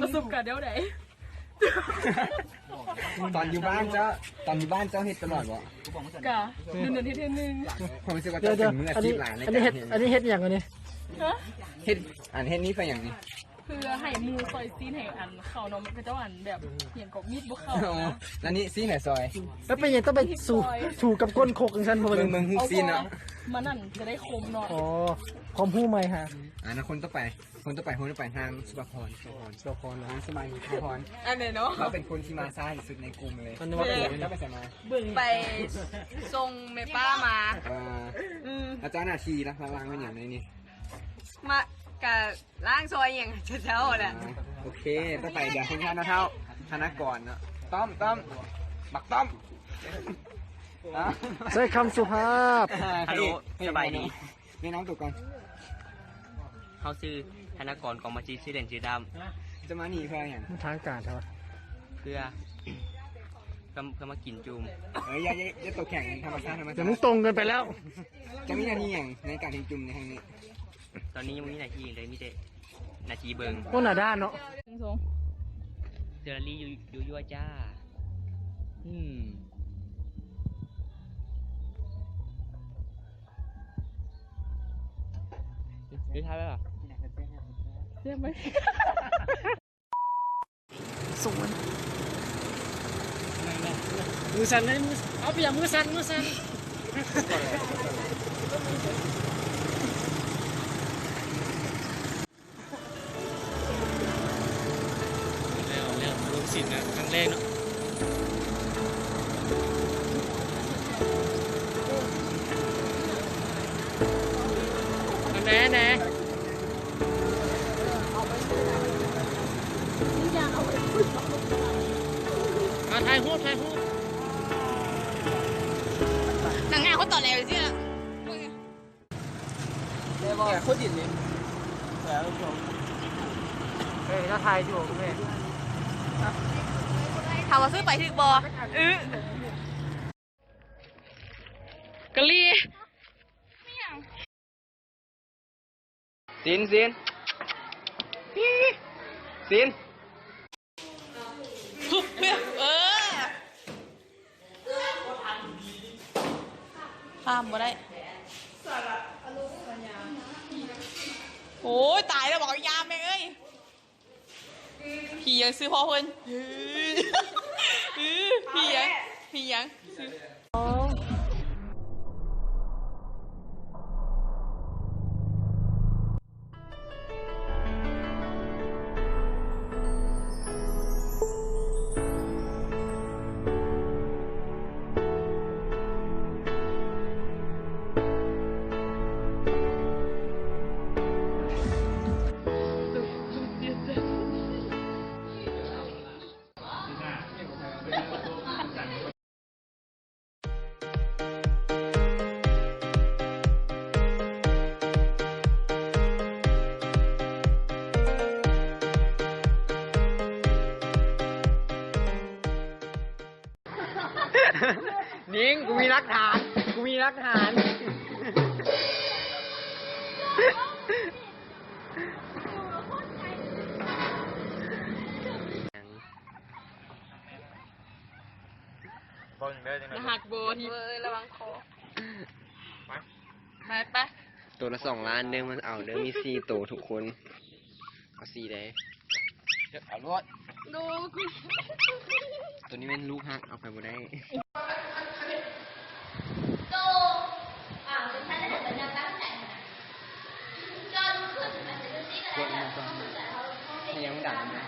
ປະສົບການແນວໃດ? ຕອນຢູ່ບ້ານເຈົ້າ ຕອນຢູ່ບ້ານເຈົ້າເຮັດຕະຫຼອດບໍ່? ກະເດືອນໆເຮັດເທື່ອໜຶ່ງ. ຂ້ອຍຮູ້ສຶກວ່າເຈົ້າເປັນມືອາຊີບຫຼາຍໃນການເຮັດ. ອັນນີ້ເຮັດ ອັນນີ້ເຮັດຫຍັງອັນນີ້? ຮະ? ເຮັດ ອັນເຮັດນີ້ເພື່ອຫຍັງນີ້? ເພື່ອໃຫ້ໝູ່ຊອຍຊີ້ນໃຫ້ອັນເຂົາເນາະ ເຂົາເຈົ້າອັນແບບຫຍັງກໍມີດບໍ່ເຂົ້າ. ອໍ ແລ້ວນີ້ຊີ້ນໃຜຊອຍ? ແລ້ວເປັນຫຍັງຕ້ອງໄປ ມີດຊອຍ ຖູກັບກົ້ນຄົກຈັ່ງຊັ້ນ? ເບິ່ງ ເບິ່ງຮູບຊີ້ນເນາະ ມັນນັ້ນຈະໄດ້ຄົມເນາະ. ອໍ ຄວາມຮູ້ໃໝ່ຮະ. ອ່າ ຄົນຕໍ່ໄປ ຄົນຕໍ່ໄປ ຄົນຕໍ່ໄປ ນາງສຸພາພອນ ສຸພາພອນ ສຸພາພອນນະ. ອ່າ ສະບາຍດີ ສຸພາພອນ. ອັນນີ້ເນາະ ລາວເປັນຄົນທີ່ມາຊ້າທີ່ສຸດໃນກຸ່ມເລີຍ. ເຈົ້າໄປໃສມາ? ເບິ່ງ ໄປສົ່ງແມ່ປ້າມາ. ອ່າ ອືມ ແລ້ວເຈົ້າໜ້າທີ່ລະ ລ້າງແມ່ນຫຍັງໃນນີ້? ມາ ກະລ້າງຊອຍຫຍັງເຈົ້າແຫຼະ. ອ່າ ໂອເຄ ຕໍ່ໄປດຽວເພິ່ນພານະເຖົ້າ ທະນາກອນເນາະ. ຕ້ອມ ຕ້ອມ ບັກຕ້ອມ ອ່າ ໃຊ້ຄຳສຸພາບ. ຮາໂລ ສະບາຍດີ. ແນະນຳຕົວກ່ອນ. ເຮົາຊື່ທະນາກອນ ກອງມາຈີ ຊື່ເລ່ນຊື່ດຳ. ຈະມານີ້ເພື່ອຫຍັງ? ມັນທາງການແທ້ວະ. ເພື່ອ ເພື່ອ ເພື່ອມາກິນຈຸ່ມ. ເອີ ຢ່າ ຢ່າ ຢ່າຕົວແຂງ ທຳມະຊາດ ທຳມະຊາດ. ແຕ່ມັນຕົງເກີນໄປແລ້ວ. ຈະມີໜ້າທີ່ຫຍັງໃນການກິນຈຸ່ມໃນຄັ້ງນີ້? ຕອນນີ້ຍັງບໍ່ມີໜ້າທີ່ຫຍັງເລີຍ ມີແຕ່ໜ້າທີ່ເບິ່ງ. ໂອ້ ໜ້າດ້ານເນາະ. ເຊີນລີຢູ່ ຢູ່ຢູ່ຈ້າ. ອືມ. ເຮັດໄດ້ແລ້ວ ແຊບໄໝ? ສູນ ມືສັ່ນເລີຍ ມື ເອົາ ເປັນຫຍັງມືສັ່ນ ມືສັ່ນ. ແລ້ວ ແລ້ວ ລົງສິນນະ ຄັ້ງແລກເນາະ. ອັນແນ່ ແນ່ ອ່າ ຖ່າຍຮູບ ຖ່າຍຮູບ. ນາງງາມເຂົາຕອນແລກຊິລະ. ແຕ່ວ່າຄົນດິນນີ້ ເອີ ຖ້າຖ່າຍຢູ່ເວີຍ ຖາມວ່າຊື້ໄປຖືກບໍ່? ອື ກະລີ. ຊິນ ຊິນ ຊິນ. ເອີ ຂ້າມບໍ່ໄດ້. ໂອ້ຍ ຕາຍແລ້ວ ບັກຍາມແມ່ເອີຍ. ຜີຫຍັງຊື່ພໍ່ເພິ່ນ? ຜີ ຜີ ຜີຫຍັງ? ຜີຫຍັງ? ນິງ ກູມີຫຼັກຖານ ກູມີຫຼັກຖານ. ເບິ່ງເດີ ຈັກໜ້ອຍ ລະຫັກບໍ່ທີ່ ເອີຍ ລະວັງຄໍ ໄປ ໄປ ໄປ. ໂຕລະສອງລ້ານເດີ ມັນເອົາເດີ ມີສີ່ໂຕທຸກຄົນ. ເອົາສີໃດ? ເອົາໂລດ ໂຕນີ້ແມ່ນລູກຮັກ ເອົາໃຜບໍ່ໄດ້. ເຮັດຫຍັງມັນດັງນະ?